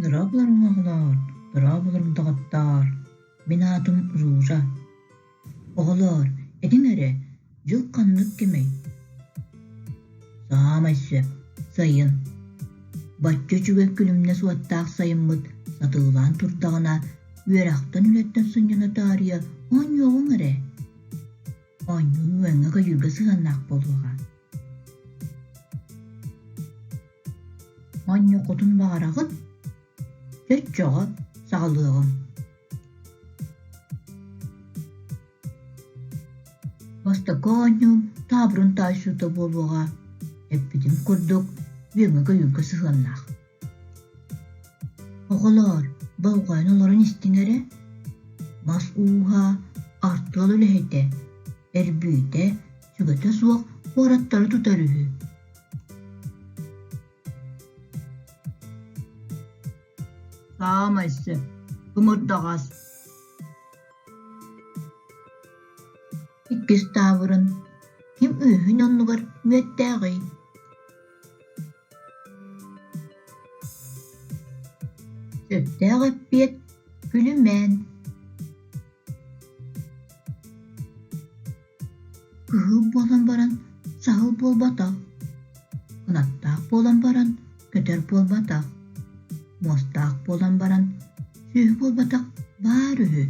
Дорооболоруҥ оҕолоор, дорооболоруҥ доҕоттоор, мин аатым Ружа. Оҕолоор, этиҥ эрэ, дьыл ханнык кэмэй? Саамай сөп, сайын. Бачча үчүгэй күлүмнэс уоттаах сайыммыт сатыылаан турдаҕына, үөрэхтэн-үлэттэн сынньана таарыйа оонньуоҕуҥ эрэ. Оонньуу үөҥҥэ-көйүүргэ сыһыаннаах буолуоҕа. Оонньуоххутун баҕараҕыт? Чөччөҕө саҕалыаҕым. Бастакы оонньуум таабырын таайсыыта буолуоҕа, эппитим курдук, үөҥҥэ-көйүүргэ сыһыаннаах. Оҕолоор, болҕойон олорон истиҥ эрэ, мас ууһа, артыал үлэһитэ, эрбиитэ, сүгэтэ суох куораттары тутар үһү. Саамай сөп, кымырдаҕас. Иккис таабырын ким үөһүн оннугар мүөттээҕий? Сөптөөх эппиэт күлүмэн. Кыһыл буолан баран саһыл буолбатах, кынаттаах буолан баран көтөр буолбатах, муостаах буолан баран сүөһү буолбатах баар үһү.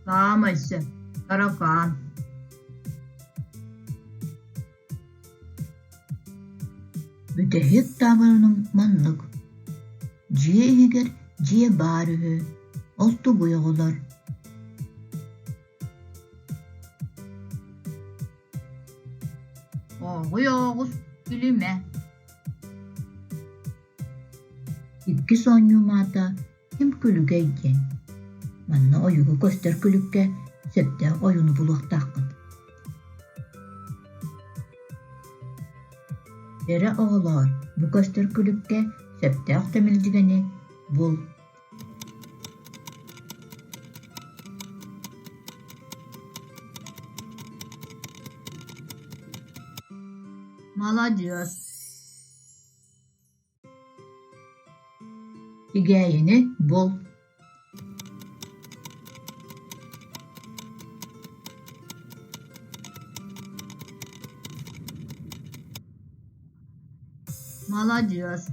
Саамай сөп, таракаан. Бүтэһик таабырыным маннык: дьиэ иһигэр дьиэ баар үһү, ол тугуй оҕолор? Ооҕуй оҕус күлүмэ. Иккис оонньуум аата Ким күлүгэй диэн. Манна ойууга көстөр күлүккэ сөптөөх ойууну булуохтааххыт. Эрэ оҕолоор, бу көстөр күлүккэ сөптөөх тэмилдьигэни бул. Маладьыас. Тигээйини бул. Маладьыас.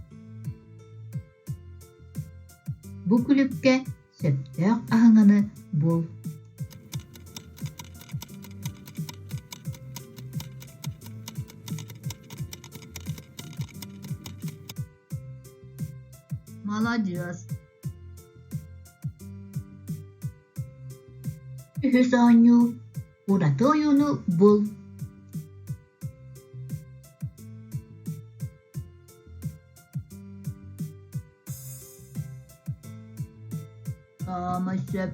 Бу күлүккэ сөптөөх аһыҥаны бул. Маладьыас. Үһүс оонньуу Ураты ойууну бул. Саамай сөп.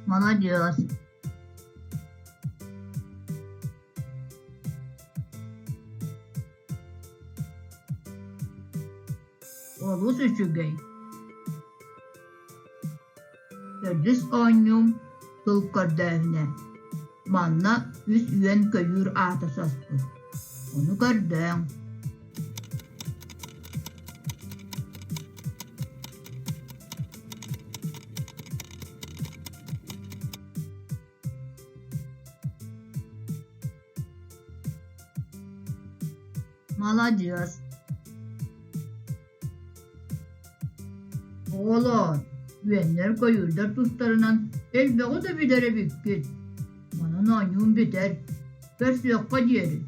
Маладьыас. Олус үчүгэй. Төрдүс оонньуум тыл көрдөөһүнэ. Манна үс үөн-көйүүр аата соспут. Ону көрдөөҥ. Маладьыас. Оҕолоор, үөннэр-көйүүрдэр тустарынан элбэҕи да билэр эбиккит. Онон оонньуум бүтэр. Көрсүөххэ диэри.